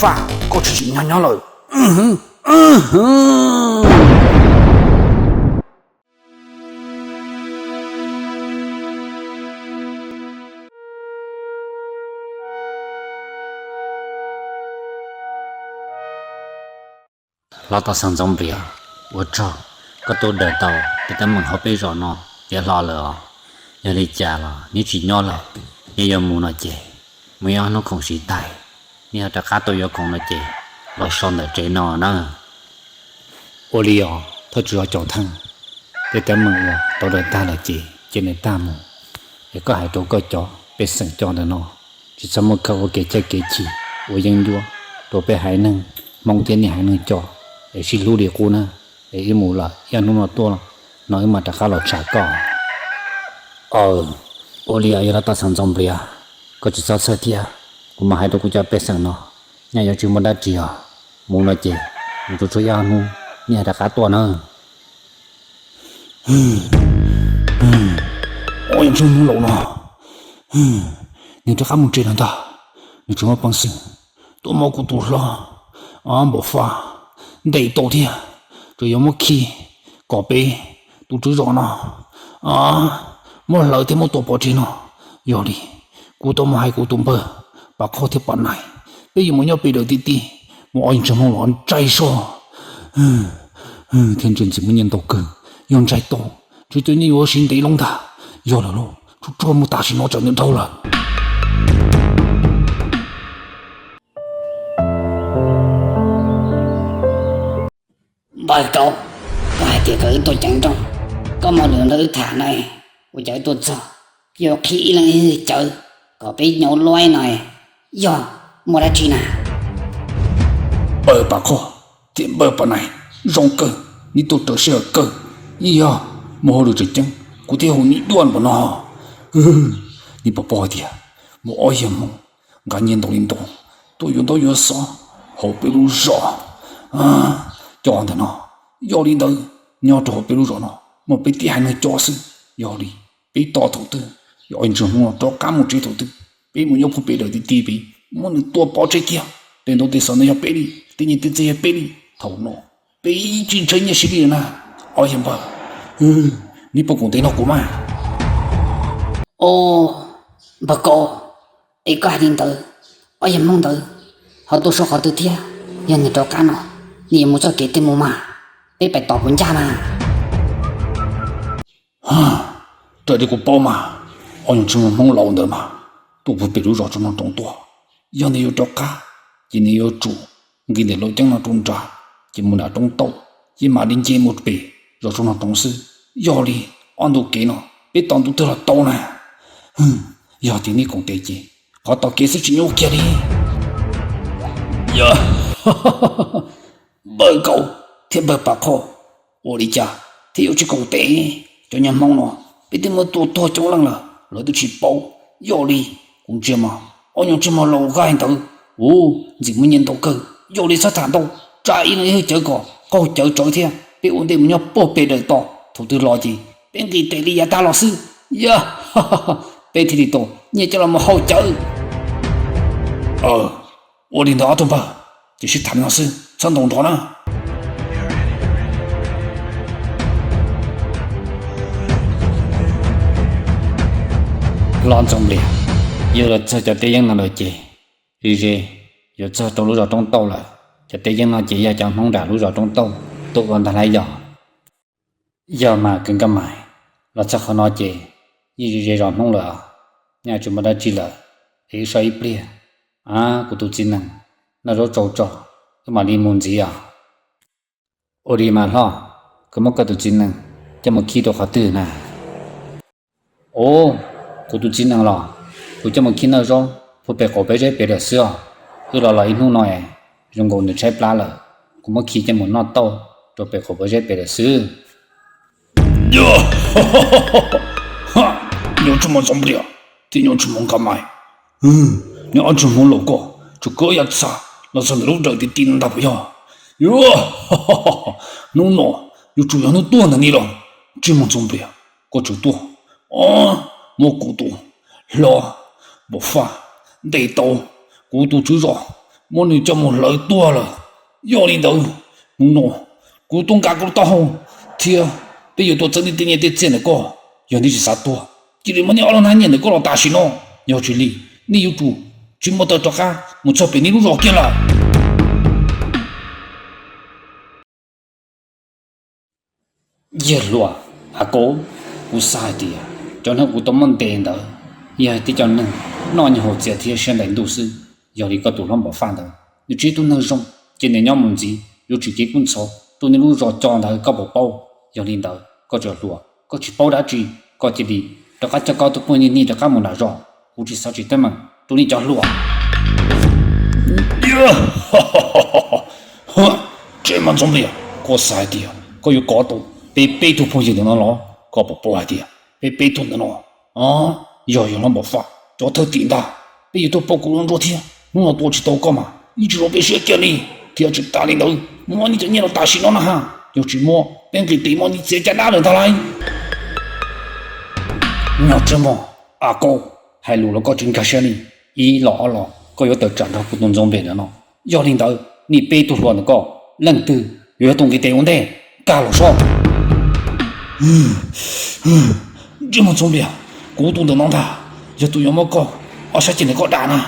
Faj, koj tsis tsim nyog nyob lawm. Hlob Toj Xeem Ntxoov Nplias, ua tsaug, koj tuaj daws tau tej teeb meem hauv peb zos no tiav hlo lawm os. Yog li cas los neb tsis nyob lawm, neb yuav mus no ces mus ib ob hnub khoom siv tag, neb ho rov qab tuaj yuav khoom no ces los so ntawm tsev no na. Ua li os, thawj tswv zos Caum Theej, tej teeb meem uas tau daws tag lawm ces cia nws tag mus, es koj hais rau koj cov pej xeem coj ntawm no tsis txhob muaj khawb ua kev chawj kev chim ua yeeb ncuab rau peb haiv neeg Hmoob thiab niaj haiv neeg coj, es sib hlub li qub na, es wb mus lawm, ib ob hnub no tuaj no wb mam rov qab los tsham koj. Aw, ua li os, yog Hlob Toj Xeem Ntxoov Nplias, koj tsis txhob txhawj thiab, kuv mam hais rau kuv cov pej xeem no, nyaj yuav tsis muaj dab tsi os. Mus no ces mus tsuag tsuag ib ob hnub, neb ho rov qab tuaj na. Ob yawg ntsej muag laus no, nws rov qab mus tsev lawm ntag, nws tseem muaj peev xwm tuaj muab kuv tus hlob Npaum Faj ntes tau thiab, tseem yuav muab khi kom peb tus tswv zos no muab hlawv thiab muab tua pov tseg no. Yog li, kuv tau mus hais kuv tus npawg Pam Qhoj thiab Pam Nais, peb yuav mus nyob pem dawm tim tij, mus ob yawg ntsej muag los ntshai soj thiab ntsia ntxim muaj nyiaj ntau kawg. Yog ntshai tau, tsuas cov nyiaj yuav siv ntev loo ntag. Yog lawm lauj, tsuag tsuag mus tam sim no tseem ntev dhau lawm. Npawg Kaub, koj hais tias kom wb tuaj ceev nrooj, koj muaj lus nrog wb tham na, ua cas wb tuaj txog yuav qhib ib leeg ib hwj cawv kom peb nyuaj luaj no, yog muaj dab tsi na? Npawg Pam Qhoj thiab npawg Pam Nais, zoo kawg, neb tuaj raws sij hawm kawg, yog muaj hauj lwm tseem ceeb kuv thiaj hu neb dua npaum no. Neb puas paub hais tias muaj ob yawg Hmoob nqa nyiaj ntau li ntau tuaj yuav ntaub yuav xov hauv peb lub zos coj ntawm no. Yog li ntawd, nyob rau hauv peb lub zos no muaj peb tib haiv neeg coj xwb. Yog li, peb tos thaum twg yog ob yawg ntsej muag no rov qab mus tsev thaum twg, peb mus nyob puag pem dawm tim tij pem, muab nws tua pov tseg kiag, tej ntaub tej xov no yog peb li, tej nyiaj tej txiaj yog peb li. Thaum no peb tsis ntshai nyiaj siv li lawm na. Ob yawg npawg, neb puas koom tes nrog kuv mas? Os, npawg Kaub, es koj hais li ntawd, ob yawg Hmoob ntawd ho tuaj soj qhov twg thiab? Yog nws rov qab no, nws yuav mus txoj kev twg mus mas? Peb pais tos puas ncaj mas? Raws li kuv paub mas, ob yawg ntsej muag Hmoob laus ntawd mas tuaj puag pem lub zos Tsooj Noog Roov tuaj. Yog nws yuav rov qab, ces nws yuav tsum nqis ntawm Lauj Ceeb no rau nrad, ces mus nram roob tauj, ces mam li nce mus pem zos Tsooj Noog Roov xwb. Yog li, ob ntu kev no peb tos ntu twg los tau na. Yog tias neb koom tes ces qhov tos kev xwb tsis nyuaj kiag li. Npawg Kaub thiab npawg Pam Qhoj, ua li cas thiaj yuav tsis koom tes? Cov nyuag Hmoob no peb twb muab tua tuag coob leej lawm, lawv twb tsis paub. Yog li, kuv ntsia mas ob nyuag ntsej muag laus nqaij ntawd, u, ntxim muaj nyiaj ntau kawg. Yog li txhob tham ntau, tsa ib leeg ib hwj cawv kom qaug cawv tsawv thiab peb ua ntej mus nyob puag pem dawm tos, thaum twg los ces peb nqis tes li yav tag los xwb. Yog, peb thiaj li tau nyiaj coj los mus haus cawv. Ua li ntawd ob tug npawg, ces sib tham li no xwb, txhob ntaus nrov na. Hlob Ntxoov Nplias, yog los txog cov teb yeeb no lawm ces ze ze yuav txog rau lub zos Roob Tauj lawm. Cov teb yeeb no ces yog cov Hmoob nram lub zos Roob Tauj tuaj ua ntag lauj yog? Yog mas kwv Nkaj Maim, los txog qhov no ces yeej ze ze zos Hmoob lawm. Nyaj tsis muaj dab tsi lawm, es wb so ib pliag. A, kuv tus txiv nees noj zaub tsau tso, wb mam li mus ntxiv os. Ua li mas hlob, koj muab koj tus txiv nees coj mus khi rau qhov twg na? Ov, kuv tus txiv nees los kuv coj mus khi noj zaub puag pem qaum peb zeb pem lawm xwb os. Wb los los ib hnub no es zoo nkaus nws tshaib plab lawm, kuv muab khi coj mus noj tauj rau pem qaum peb zeb pem lawm xwb. Nyob tshuav mos Ntxoov Nplias thiab nyob tshuav mos Nkaj Maim, neb ob tug Hmoob laus ko, tsuas kawg yam txha los txog ntawm lub dawm tim tij no ntag puas yog? Hnub no yuav tsum yog hnub tuag ntawm nej los. Ntsej muag Ntxoov Nplias, koj tsum tuag, muab kuv tus hlob Npaum Faj ntes tau, kuv tus tswv zos muab nws coj mus hlawv tuag lawm. Yog li ntawd, hnub no kuv tuaj nqa koj lub taub hau thiab peb yuav tuaj txeeb nej tej nyiaj tej txiaj ntawm koj. Yog nej tsis xav tuag, cia li muab nej ob lub hnab nyiaj ntawm koj los tam sim no, yog tsis li nej yuav tsum tsis muaj taw rov qab mus txog pem nej lub zos kiag lawm. Yawg hluas, a koj, kuv xav hais tias cov neeg kuv tau muab ntes ntawd yog tib cov neeg noj nyob hauv txias thiab siab ntev ntuj xwb. Yog li koj tus hlob Npam Faj ntawd nws tsis yog ib tug neeg zoo, ces nws nyob mus ntxiv yuav tsis kev kub ntxhov rau nej lub zos co ntawd koj puas paub? Yog li ntawd koj tseem hluas, koj tsis paub dab tsi, koj cia li rov qab coj koj tus phooj ywg nej rov qab mus nram zos, kuv tsis xav tsis teeb meem rau nej cov hluas. Tsis muaj ntxoov lias, koj xav hais tias koj yuav kov tau peb peb tug phooj ywg ntawm no los? Koj puas paub hais tias peb peb tug ntawm no yog yawg hlob Npam Faj cov thwj tim ntag. Peb yuav tuaj pauj koj lub nruab thiab, hnub no tua tsis tau koj mas ib tsis zoo peb siab kiag li. Thiab tsis tas li ntawd, muab nej cov nyiaj los tam sim no na ha, yog tsis muab peb nqis tes muab nej txiav caj dab lawm ntag lauj. Nyob tseb mog, a koj, hais lus los koj tsis nkag siab li. Ib los ob los koj yuav tawm tsam nrog kuv tus ntxoov nplej ntawm no. Yog li ntawd nej peb tug hluas ntawm koj leej twg yuav yog tus nqis tes ua ntej, nkag los sob. Tsis muaj ntxoov lias, kuv tus ntawm no ntag yog tus yuav muab koj ob sab ceg ntawm koj dam na.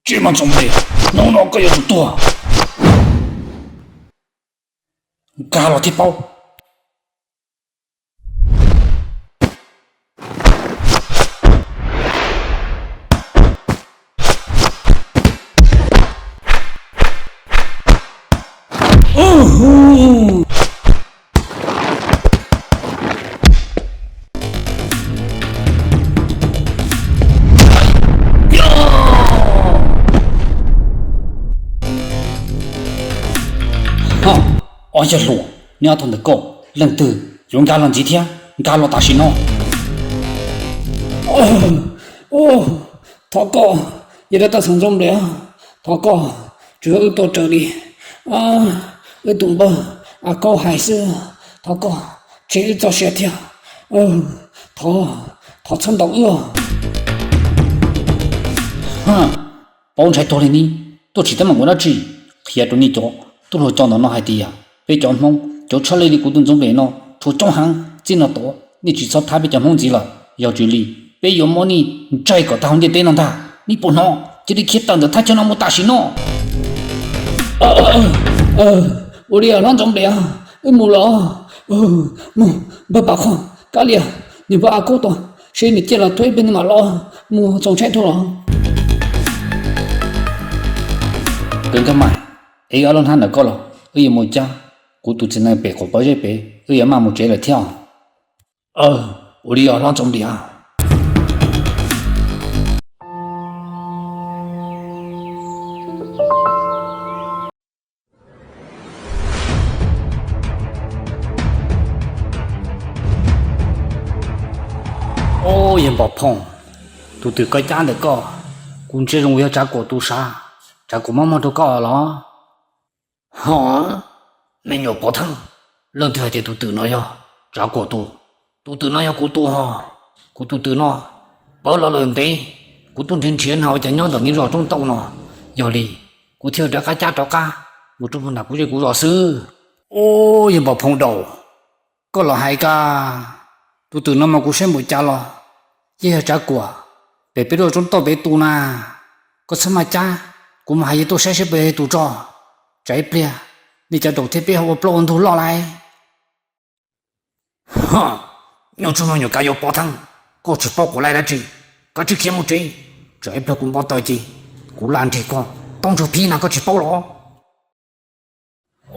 Tsis muaj ntxoov lias, hnub no koj yuav tsum tuag. Nkag los thiaj paub. Ob yawg hluas, neb ob tug ntawm koj leej twg yuav nkag los ntxiv thiab, nkag los tam sim no. Thov koj, yog dab tau xeem Ntxoov Nplias, thov koj tsuas yog wb tuaj raws li wb tus npawg a Kaub hais xwb. Thov koj tseg wb txoj sia thiab, thov, thov txhob ntaus wb. Paub ntshai tuag li ne, tuaj tsis teeb meem ua dab tsi? Qhia rau nej cov tub hluas coj ntawm no hais tias peb cov Hmoob cov tshaj lij li kuv tus Ntxoov Nplias no tshuav coob heev. Txij no tod nej tsis txhob thab peb cov Hmoob ntxiv lawm, yog tsis li peb yuav muab nej ntsaig kom tag hauv ntiaj teb no ntag. Nej puas hnov? Cia li khiav tawm ntawm thaj chaw no mus tam sim no. Ua li hlob Ntxoov Nplias, wb mus los. Mus, npawg Pam Qhoj, Kab Lias, niam npawg a Kaub tuaj, seb nws ciaj los tuaj ib pliag nws mam los, mus txaus ntshai tuag los. Kawg nkag mas, ev ob lub hnab ntawm koj los, wb yuav mus cab kuv tus txiv nees pem qaum pawv zeb pem, wb yuav maj mus tsev lawm thiab. Ua li os hlob Ntxoov Nplias. Au, yawg Npam Phooj, tus twm koj cab ntawm koj, kuv ntsia zoo yog Tsav Kuam tus sav, Tsav Kuam muab muag rau koj los? Ho, me nyuam Pov Theej, leej twg hais tias tus twm no yog Tsav Kuam tus? Tus twm no yog kuv tus ho, kuv tus twm no pawv los lawm ntev, kuv tuaj nrhiav nrhiav no ua cas nyob ntawm nej zos roob tauj no, yog li kuv thiaj rov qab cab rov qab mus rau puag nram kuv zej kuv zos xwb. Au, yawg Npam Phooj Daus, koj los hais koj, tus twm no mas kuv saib npaum cas los yeej yog Tsav Kuam pem peb lub roob tauj pem tus na. Koj txhob maj cab, kuv mus hais yawg tuaj saib seb puas yog tus tso, tsam ib pliag nej cov daus thiab peb ho ua plaub ua ntug loj lauj. Nyob tsam no nyuam kav yuav Pov Theej, koj tsis paub kuv laij dab tsi, koj tsis khiav mus tsev, tsam ib pliag kuv npau taws ces kuv la nrig koj toob ntsuag phib na, koj tsis paub los?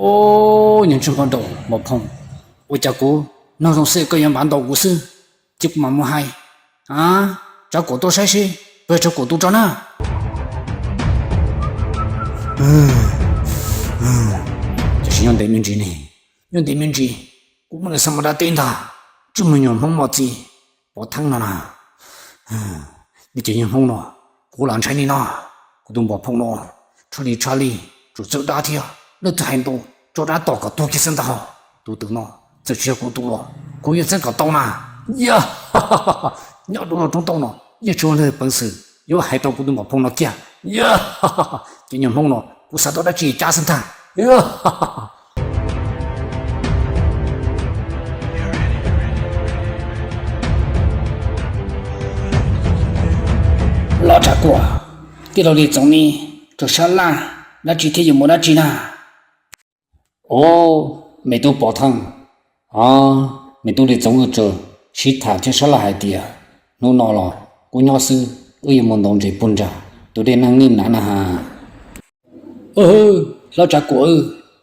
Au, nyob tsam no Npam Phooj, ua cas kuv nug zoo xwb koj yuav npav ntaus kuv xwb, ces kuv mam mus hais Tsav Kuam tuaj saib seb puas yog Tsav Kuam tus tso na. Tam sim nyob ntev me ntsis ne, nyob ntev me ntsis, kuv muab nws xa mus dab teb ntag. Tsis muaj nyuag Hmoob mos txwv Pov Theej no na. Nej cov nyuag Hmoob no, kuv los ntshai nej no. Kuv tus npam phooj no tshav li tshav li, tsuas txawj dab thiab, leej twg hais ntau tso dab tom kom tuag kiag xwb ntag. Tus twm no txawm tsis yog kuv tus los kuv yeej txeeb kom tau na. Yog, nyob rau lub roob tauj no yeej tsis muaj leej twg peev xwm yuav hais tau kuv tus npam phooj no kiag. Yog, cov nyuag Hmoob no kuv xav tau dab tsi cab xwb ntag. Los Tsav Kuam, tij laug Lis Txoov ne, tsuas sab laj dab tsi thiab yuav mus dab tsi na? Au, me tub Pov Theej, o, me tub Lis Txoov wb tsuas sib tham thiab sab laj hais tias hnub no los kuv nyob xwb, wb yuav mus ntaus ntses puag nram tus dej Neej Nwj Nav na has. Hlob Tsav Kuam,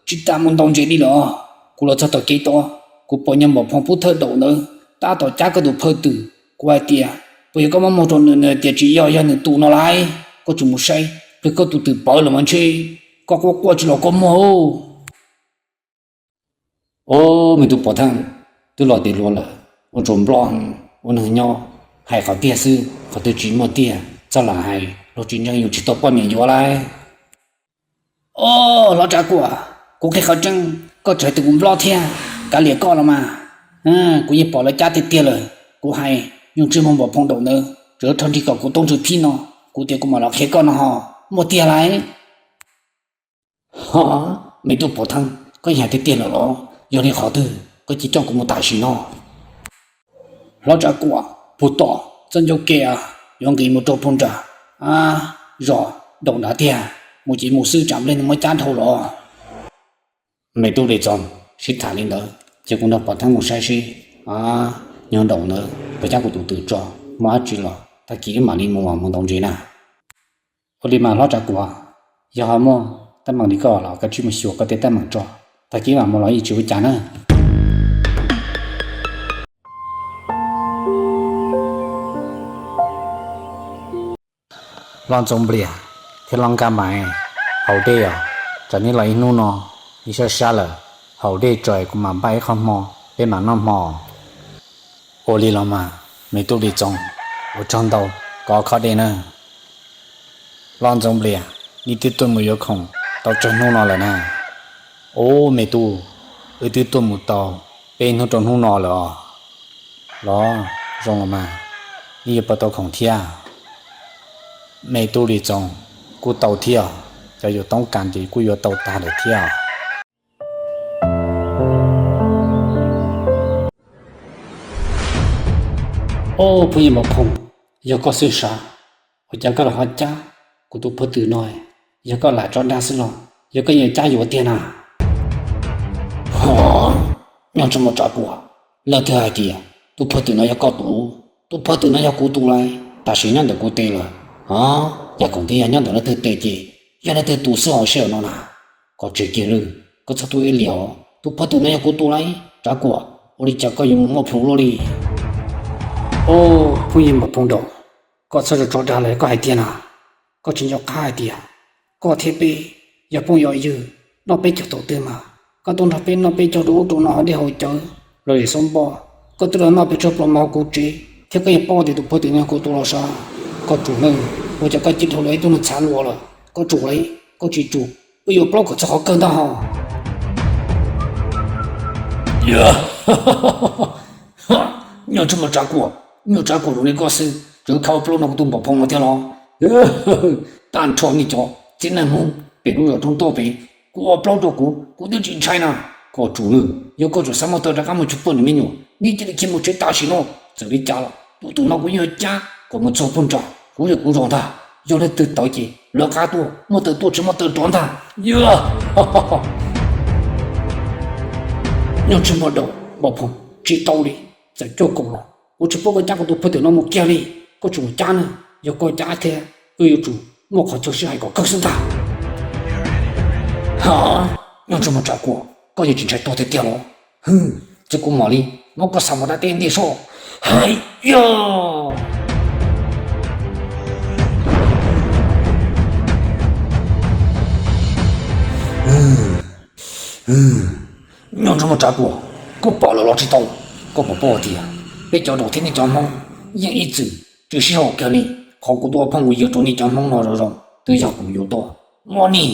tsis tas mus ntaus ntses li los, kuv los txog tom kev tod, kuv pom nyuag npam phooj pub thawj daum ntawd tab tom cab koj tus phawj twm, kuv hais tias puas yog koj muab muag rau nws, nws tias tsis yog, yog nws tus no lauj, koj tsuas mus saib, plig koj tus twm pawv los mas ntshe koj quaj quaj tsis los koj muag. Au, me tub Pov Theej, twb los tiav hluas lawm ua tsaus nplooj, ua neeg nyob hais qhov tiag xwb, qhov twg tsis muaj tiag, txoj lawm hais luag tsis ntseeg yus tsis tau poj niam yuav lauj. Au, Hlob Tsav Kuam, kuv qhia qhov tseeb, koj tseem hais tias kuv nplooj thiab, kav liam koj los mas. Kuv yeej pom lawv cab tiag tiag lawm, kuv hais nyuag ntsej muag npam phooj daum ntawd tseem rho nrig kom kuv toob ntsws phib no, kuv tias kuv mam los qhia koj no ho, muaj tiag lauj. Ho, me tub Pov Theej, koj yeej hais tiag tiag lawm los? Yog li qhov twg koj cia coj kuv mus tam sim no? Hlob Tsav Kuam, puag tom txoj ncauj ke yuav nqis mus rau puag nram zos daum nrad tiag, mus ces mus xwb tsam nplej nws muab cab dhau los. Me tub Lis Txoov, sib tham li ntawd ces kuv nrog Pov Theej mus saib seb nyuag daum ntawd puas cab kuv tus twm tso, muaj dab tsi los tag kis wb mam li mus, mus ntaus ntses na. Ua li mas Hlob Tsav Kuam, yog ho muaj teeb meem li koj los kav tsij mus xyuas koj tej teeb meem tso, tag kis wb mam mus los yeej tsis ua cas na. Hlob Ntxoov Nplias thiab Hlob Nkaj Maiv, haus dej os, tsam nej los ib hnub no ib sab sab lawm, haus dej tso kuv mam npaj ib qho hmo peb mam noj hmo. Ua li los mas me tub Lis Txoov, ua tsaug ntau, koj khob dej na. Hlob Ntxoov Nplias, nej twb tuaj mus yuav khoom tau tsawg hnub no lawm na? Ub me tub, wb twb tuaj mus tau peb hnub rau hnub no lawm os. Los zoo los mas, nej yuav puas tau khoom thiab? Me tub Lis Txoov, kuj tau thiab, cov yuav toob kas ces kuj yuav tau tag lawm thiab. Au phooj ywg Npam Phoom, yog koj xwb sav, ua cas koj los ho cab kuv tus phawj twm no? Yog koj lam tso dag xwb los yog koj yuav cab yuav tiag na? Nyob tsam Tsav Kuam, leej twg hais tias tus phawj twm no yog koj tus? Tus phawj twm no yog kuv tus lauj, tam sim nyob ntawm kuv tes lawm. Yam khoom thiab yog nyob ntawm leej twg tes ces yog leej twg tus xwb hauv sij hawm no na. Koj tseg kiag lawm, koj txhob tuaj ib liam os. Tus phawj twm no yog kuv tus lauj. Tsav Kuam, ua li cas koj yuav mus muaj plhus luaj li? Au phooj ywg Npam Phoom Daum, koj txhob tso dag li koj hais tiag na. Koj tsis nco qab hais tias koj thiab peb yog phooj yog ywg, noj peb caug thaum twg mas koj tuaj nrog peb noj peb caug rau ub rau no hauv dej hauv cawv, los yog xub npoj, koj twb los noj peb tshuaj plob mov hauv kuv tsev thiab koj yeej paub tias tus phawj twm no yog kuv tus los sav. Koj tsum nawb, ua cas koj cia li dhau los ib tug neeg txhav luag lawm? Koj tsum lauj, koj tsis tsum wb yuav plaub kom txog qhov kawg ntag ho. Nyob tsam Tsav Kuam, nyuag Tsav Kuam zoo li koj xwb tseem khav ua plaub no kuv tus Npam Phoom no thiab los? Tag nrho nej cov txiv neej Hmoob pem lub zos roob toj pem, kuv ua plaub rau kuv, kuv twb tsis ntshai na. Koj tsum nawb, yog koj tseem xav muaj taw rov qab mus cuag poj niam me nyuam, nej cia li khiav mus tsev tam sim no. Txawm li cas los tus twm no kuv yeej yuav cab kom mus txog puag nram kuv zej kuv zos ntag. Yog leej twg tawv ces lawv qab tuaj, muaj taw tuaj tsis muaj taw rov ntag. Nyob tsam Npam Phoom, tsis tau li, txawm cuag kaum los kuv tsis pub koj cab kuv tus phawj twm no mus kiag li. Koj tsum cab nawb, yog koj cab thiab wb yuav tsum muaj qhov chaw sib hais kom kawg xwb ntag. Nyob tsam Tsav Kuam, koj yeej tsis ntshai tuag tiag tiag los? Hwm, ces kuv mam li muab koj xa mus dab teb ntej soj. Hais yog! Nyob tsam Tsav Kuam, koj pom lawm los tsis tau? Koj puas paub tias peb cov daus thiab nej cov Hmoob yeej ib txwm tsis sib haum kiag li. Qhov kuv tuaj ua phooj ua ywg rau nej cov Hmoob no zoo zoo, Twb yog kuv yuav tuaj muab nej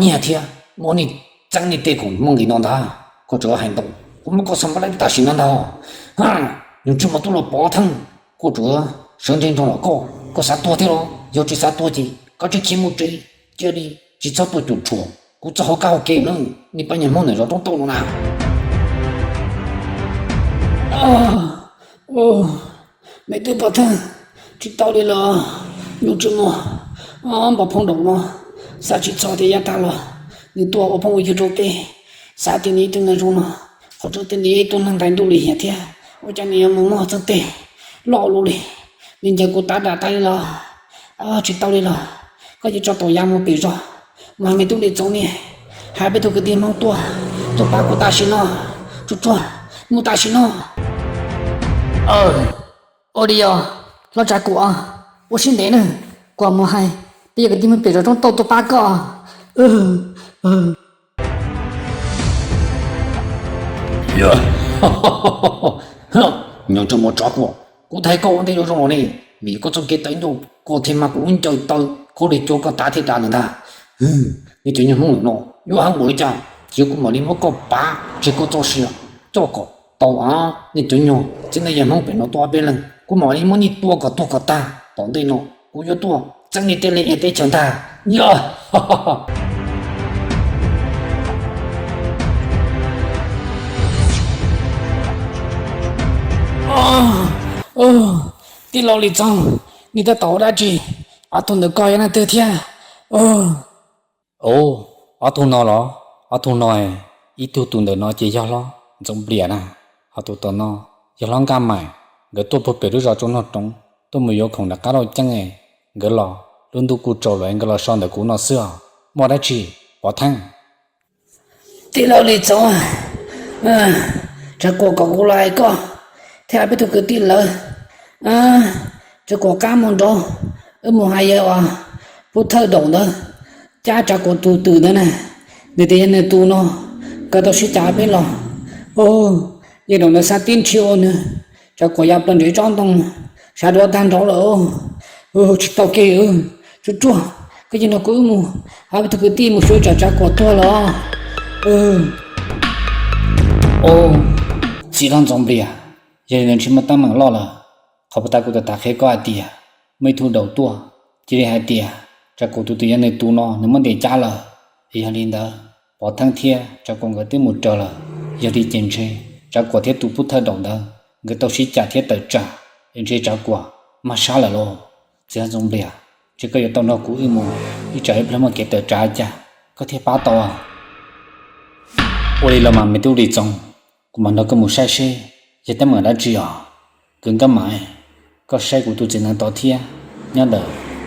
nyiag thiab muab nej txeeb nej tej khoom muaj nqis no ntag. Koj tseem hais ntau, kuv muab koj xa npaj laib tam sim no ntag. Nws tsis mus tuaj los pov theej, koj tseem sawv ntsug nrog los koj, koj xav tuag thiab los? Yog tsis xav tuag ces koj tsis khiav mus tsev, cia li tsis txhob tuaj cuam tshuam kuv txoj hauv kab hauv kev na, nej pab niag Hmoob ntawm zos roob tauj no na. Me tub pov theej, tsis tau li los, nyuj tsis muaj, npam phooj daum no, xav tsis txog tias yav tag los nws tuaj ua phooj ua ywg rau peb, xav tias nws ib tug neeg zoo no, qhov tseeb tias nws yog ib tug neeg ntais ntuj lim hiam thiab, ua cas nws yuav mus muaj txoj tes loj luaj li. Nws ncaws kuv tav dam tas li los, tsis tau li los, koj cia tso tau yav mus pem zos, mas me tub Lis Txoov niag hais peb tug kwv tij Hmoob tuaj, tuaj pab kuv tam sim no, tsuag tsuag, mus tam sim no. Ua li os, hlob Tsav Kuam, ua siab ntev nawb, kuv mus hais peb yog kwv tij Hmoob pem zos roob tauj tuaj pab koj. Nyob rau mos Tsav Kuam, kuv thaiv koj ua ntej zoo zoo los ne, vim koj txoj kev tawv ncauj koj thiaj mag kuv lub ncaws taw khaub lig cua koj tav thiaj dav ntawm ntag. Nej cov nyuag Hmoob ntawm no yuav heev npaum li cas, cia kuv mam li muab koj pav tseg koj txoj sia, coj kom tau nej cov nyuag txiv neej yawg Hmoob pem no tuaj ob peb leeg, kuv mam li muab nej tua kom tuag kom tag. Tom ntej no kuv yuav tuaj txeeb nej tej leej teb chaws ntag. Yog tij laug Lis Txoov, nej tab tom ua dab tsi? Ob tug ntawd koj yog leej twg thiab? Ov, ob tug no los? Ob tug no, ib tug tus ntawm no ces yog hlob Ntxoov Nplias na, ho tus tom no yog hlob Nkaj Maim. Nkawd tuaj puag pem lub zos Tsua Nog Roov, tuaj mus yuav khoom nram qab Lauj Ceeb. Nkawd los lub ntuj kuj tsaus lawm, nkawd los so ntawm kuv no xwb os. Muaj dab tsi, Pov Theej? Tij laug Lis Txoov, Tsav Kuam kom kuv los hais koj thiab peb tug kwv tij lawv. Tsav Kuam qab mus nraud, wb mus hais yawg uas Pub Thawj Daum ntawd, cab Tsav Kuam tus twm ntawd na, nws tias yog nws tus no, kawg tau sib cav peb los. Yawg Daum ntawd xav tib nrhiav ua nws, Tsav Kuam ya plaws nrhiav tsob ntoo, sawv duav tag nraud lawm. Tsis tau kiag, tsuag tsuag, koj cia nrog kuv wb mus, peb tug kwv tij mus xyuas tsam Tsav Kuam tuag los. Txiv hlob Ntxoov Nplias, yog li ntawd ntshe muaj teeb meem loj lawm. Qhov puag ta kuv tau tham qhia koj hais tias muaj ib tug daum tuaj, cia li hais tias Tsav Kuam tus twm yog nws tus no, nws muab ntes cab lawm. Yog li ntawd Pov Theej thiab Tsav Kuam nkawd twb mus raws lawm. Yog li ces ntshe Tsav Kuam thiab tus Pub Thawj Daum ntawd nkawd tau sib cav thiab tawm tsam, es ntshe Tsav Kuam mag sab lawm lauj. Txiv hlob Ntxoov Nplias, ntshe koj yuav tau nrog kuv wb mus, ib tsam ib pliag muaj kev tawm tsam cas koj thiaj pab tau. Ua li los mas me tub Lis Txoov, kuv mam nrog koj mus saib seb yog teeb meem dab tsi os. Kwv Nkaj Maim, koj saib kuv tus txiv nees tod thiab, nyob ntawm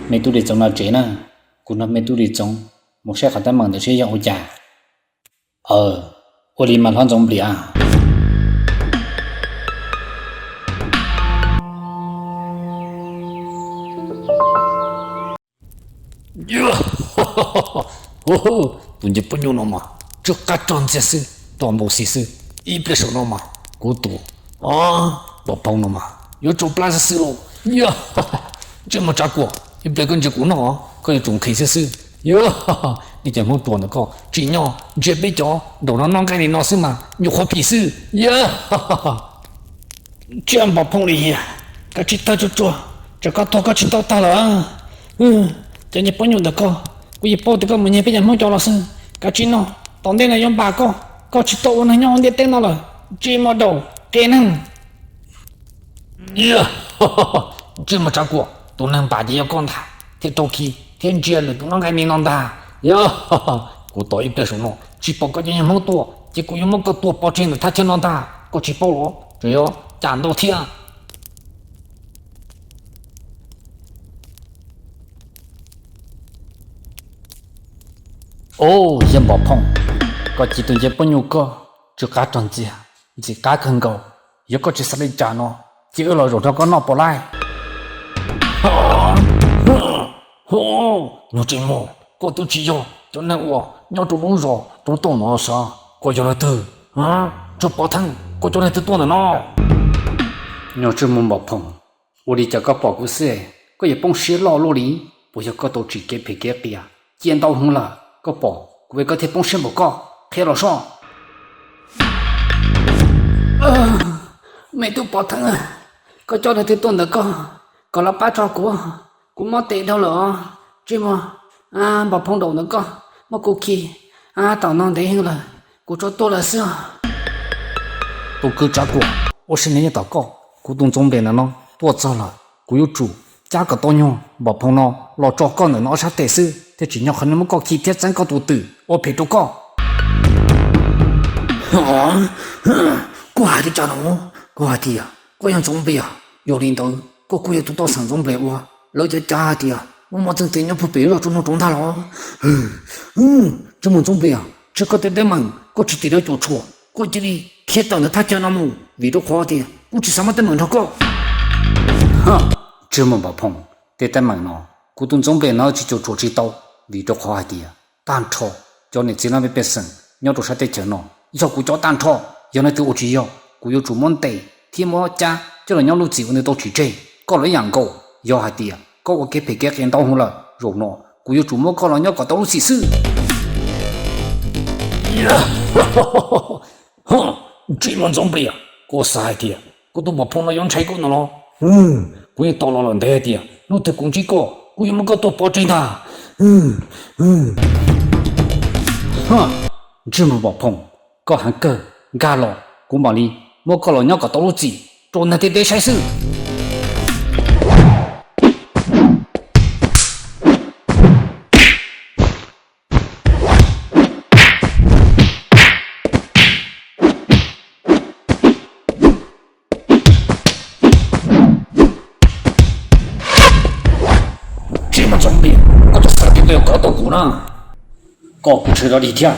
me tub Lis Txoov no tsev na, kuv nrog me tub Lis Txoov mus saib qhov teeb meem ntawd seb yog ua cas. Ua li mas hlob Ntxoov Nplias. Tus ncej pob nyuj no mas tsw qab rog ntxiag xwb, tos npau xis xwb. Ib pliag saum no mas kuv tus npam phoo no mas yuav tsau plab xwb xwb lauj. Ntsej muag Tsav Kuam, ib pliag koj ntsia kuv noj, koj yuav tsum nqhis xwb xwb. Nej cov Hmoob ruam ntawm koj tsim nyog ntsia peb cov daum no noj nqaij li no xwb mas nyuam qhuav phim xwb. Tsiaj npam phooj li hiam, kav tsij tawg tsuag tsuag, tsam koj tuag koj tsis tau tag lawm. Cov ncej pob nyuj ntawm koj, kuv yeej paub tias koj mus nyiag peb cov Hmoob cov los xwb. Kav tsij noj, tom ntej no yuav npam koj, koj tsis tau ua neeg nyob ua ntiaj teb no lawm. Ntsej muag daum, qia neeg. Ntsej muag Tsav Kuam, tus neeg npam ces yog koj ntag, thiaj raug khi thiab ntsia lwm tus noj nqaij li no ntag. Kuv tos ib pliag saum no tsis pom koj cov nyuag Hmoob tuaj ces kuv yuav muab koj tua pov tseg ntawm thaj chaw no ntag, koj tsis paub los? Tseem yuav cas ntau thiab. Au, yawg npam phooj, koj cia tus ncej pob nyuj koj tsw qab rog ntxiag, ntxim qab kawg nkaus. Yog koj tsis xav li cas no ces wb los zaum nrog koj noj puas laij? Nyuag ntsej muag, koj twb tsis yog cov neeg uas nyob rau lub zos rau toj no sav, koj yog leej twg? Tsuag Pov Theej, koj cov neeg twg tuaj ntawm no? Nyuag ntsej muag npam phooj, ua li cas koj pom kuv xwb koj yuav poob siab loj luaj li? Puas yog koj tau tsim kev phem kev qias cia ntau hnub lawm, koj pom kuv es koj thiaj poob siab npaum koj? Qhia los soj. Me tub pov thawj, koj coj leej twg tuaj ntawm koj kom los pab tso kuv? Kuv mob tes dhau lawm os. Ntsej muag npam phoov daum ntawm koj muab kuv khi tom no ntev heev lawm, kuv tsuas tuag lawm xwb. Tus kwv Tsav Kuam, ua siab ntev nyob tom koj. Kuv tus Ntxoov Nplias ntawm no tuaj txog lawm, kuv yuav tsum cab kom tau nyuag npam phoov no los tso koj ntawm no ob sab tes xwb thiaj tsim nyog qhov nej muab koj khi thiab txeeb koj tus twm ua phem rau koj. Koj hais li cas no? Koj hais tias koj yog Ntxoov Nplias, yog li ntawd koj kuj yog tus toj xeem Ntxoov Nplias uas lawv cav cav hais tias muaj mob txeeb tes nyob puag pem zos rau no rau ntag los? Ntsej muag Ntxoov Nplias, ntshe koj tej teeb meem koj tsis tim lawv cuam tshuam, koj cia li khiav tawm ntawm thaj chaw no mus, vim rau qhov tias kuv tsis xav muaj teeb meem nrog koj. Ntsej muag npam phoov, tej teeb meem no kuv tus Ntxoov Nplias no tsis cuam tshuam tsis tau, vim rau qhov hais tias tag nrho cov niam txiv laj mej pej xeem nyob rau sab teb chaws no yog kuv cov tag nrho. Yog leej twg ua tsis yog, kuv yuav tsum muab ntes thiab muab cab coj los nyob lub txim ua nws tau tsis tseg. Koj los ib yam nkaus, yog hais tias koj ua kev phem kev qias ntau heev lawm, zaum no kuv yuav tsum muab koj los nyob kom tau lub txim xwb. Ntsej muag Ntxoov Nplias, koj xav hais tias kuv tus npam phoov no yuav ntshai koj no los? Kuv yeej tos los lawm ntev hais tias hnub twg kuv ntsib koj kuv yuav muab koj tua pov tseg ntag. Ntsej muag npam phoov, koj heev kawg, nkag los kuv mam li muab koj los nyob kom tau lub txim rau neeg ntiaj teb saib xwb. Ntsej muag Ntxoov Nplias, koj txhob xav tias koj yuav kov tau kuv na. Koj kuj tshem los dim thiab.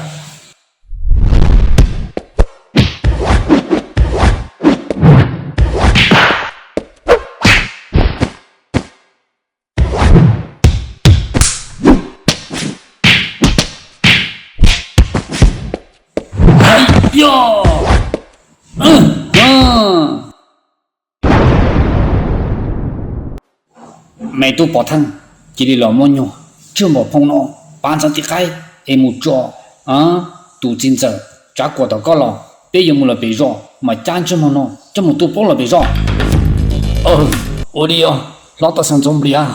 Yog me tub pov thawj, cia li los muab nyuag ntsej muag npam phoov no pav ntxeev tim qaib es mus tso tus txiv ntxawm Tsav Kuam tom koj los, peb yuav mus lawm pem zos mas cab ntsej muag no coj mus tua plaub lawm pem zos. Ua li os, hlob toj xeem Ntxoov Nplias.